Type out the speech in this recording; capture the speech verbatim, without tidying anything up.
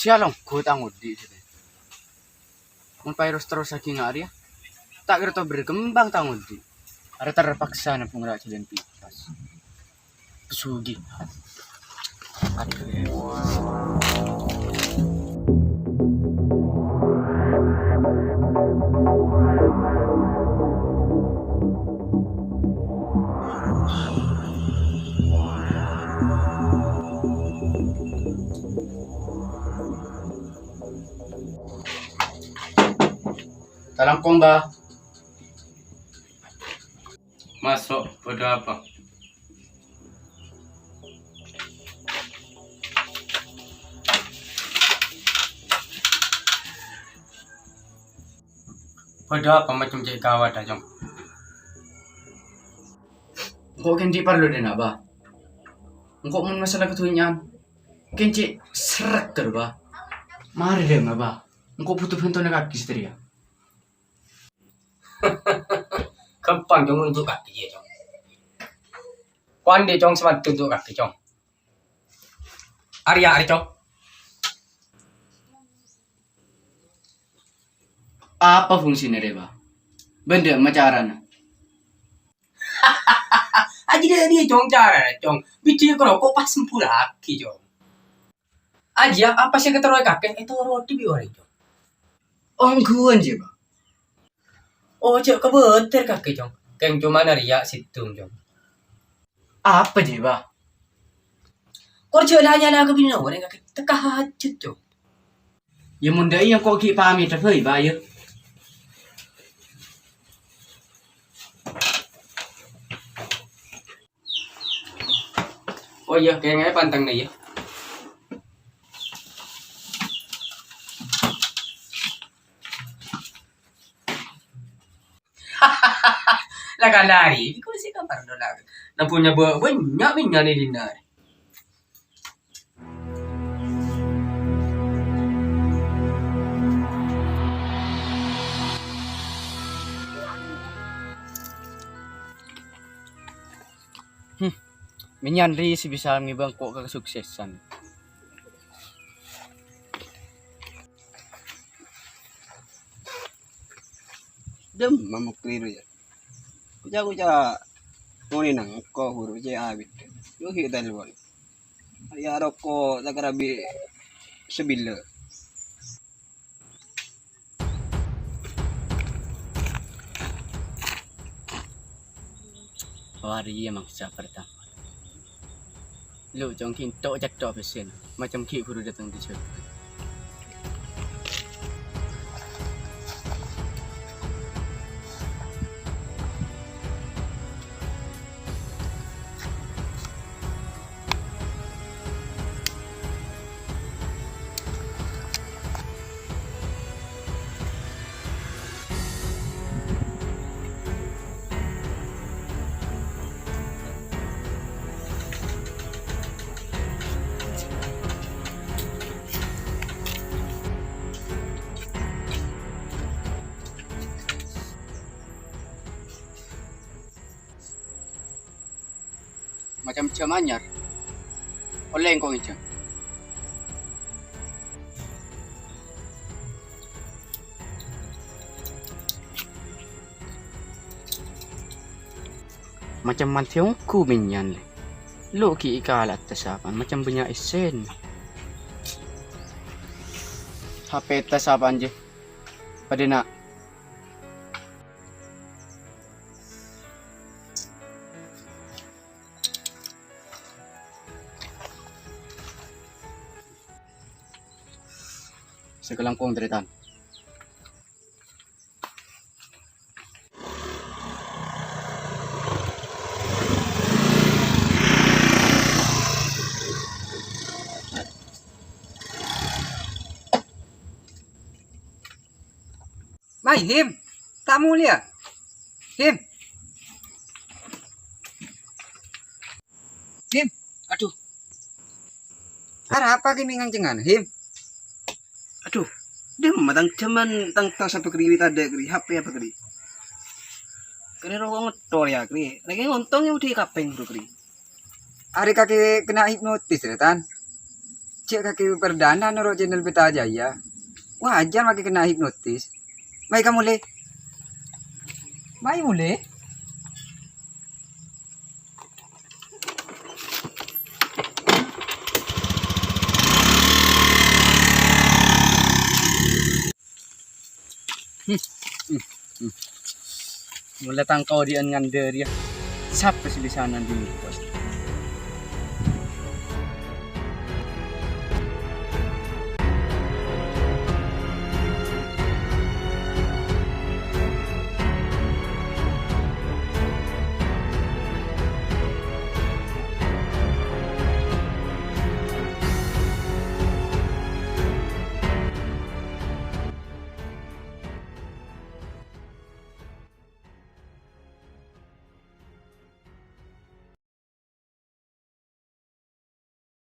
Sè alongghu tang odi', jârèya. Mon pas terros-terrossaghi nga' rèya, ta' kèra tao berkembang tang odi'. Arèya terpaksa nabung ra' jhâlân bebas. Pesugi. Talangkong, Bah. Maso', bâdâ apa? Bâdâ apa macem cè' ghâbâyya, Cong? Engko' kèng cè' parlo dâ' enna', Bah. Engko' mon masalah kadhunnya'an, kèng cè' serrek, Bah. Marè dâ' enna', Bah. Engko' bhuto bhântona kakè satèya. Ghâmpang, Cong, untuk kakè, yâ, Cong. Ko' andi', Cong, sè madhu untuk kakè, Cong. Arèya, arèya, Cong. Apa fungsina rèya, Bah? Bâdâ ma' carana? Ajiyâ dâ' rèya, Cong, carana, Cong. Bidi karoko' pas sempulaghi, Cong. Ajiyâ apa sè èkaterrowè kakè ètorodi bi' orèng, Cong. Ongghuwân, jiyâ, Bah. Oh, jhâ' kabâtèr kakè, Cong. Kèng coma rèya sèttong, Cong. Apa, jiyâ, Bah? Kor jhâ' la-nyala ka binè orèng kakè, tekka hajhât, Cong. Yâ, mon dâ' iyâ engko' ghi' pamètta bhâi, Bah, yâ. Oh iyâ, kèngèng pantengna iyâ. La kalari, iku sih kabar dolar. Nabung nyaba banyak minyaknya dinar. Hmm, mènyan rèya sè bisa ngèbâ engko' ka kasuksesan. Dem mamuk keliru ya. Kuca-kuca ngoni nang ko huru cek abit. Yuhi telepon. Ya roko takarabi sebila. Wah, rèya mangsa pertama. Lu, Cong, ghi' ento' cetto' pèssèna. Macem ghi' buru dâteng dâjâ. Macem jhâm anyar. Ollè engko' ngèjhâm. Macem mantè ongghu mènyan, lè. Lu ghi' èkala' tasapa'an, macem bânnya' èssèna. H P tasapa'an, jâ. Padâna. Sakalangkong, tarètan. Mai, Him. Ta' molèya. Him. Him. Adhu. Arapa kènè' ngancengan, Him? Adhu. Dimma tang jhâman tang tas apa kèri, tadâ' kèri, H P apa kèri? Kèri roko' ngettor ya, kèri. Lagi ngontong ya udah kapèng, bro, kèri. Arè kakè kèna hipnotis, Tarètan. Cè' kakè perdana noro' channel Peta Jaya. Wajar makè kena hipnotis. Mai ka molè. Mai molè. Hmm, hmm, hmm. Mula tang kodi'an ngandhâr, yâ. Sapa sè bisa nandhingi, Bos?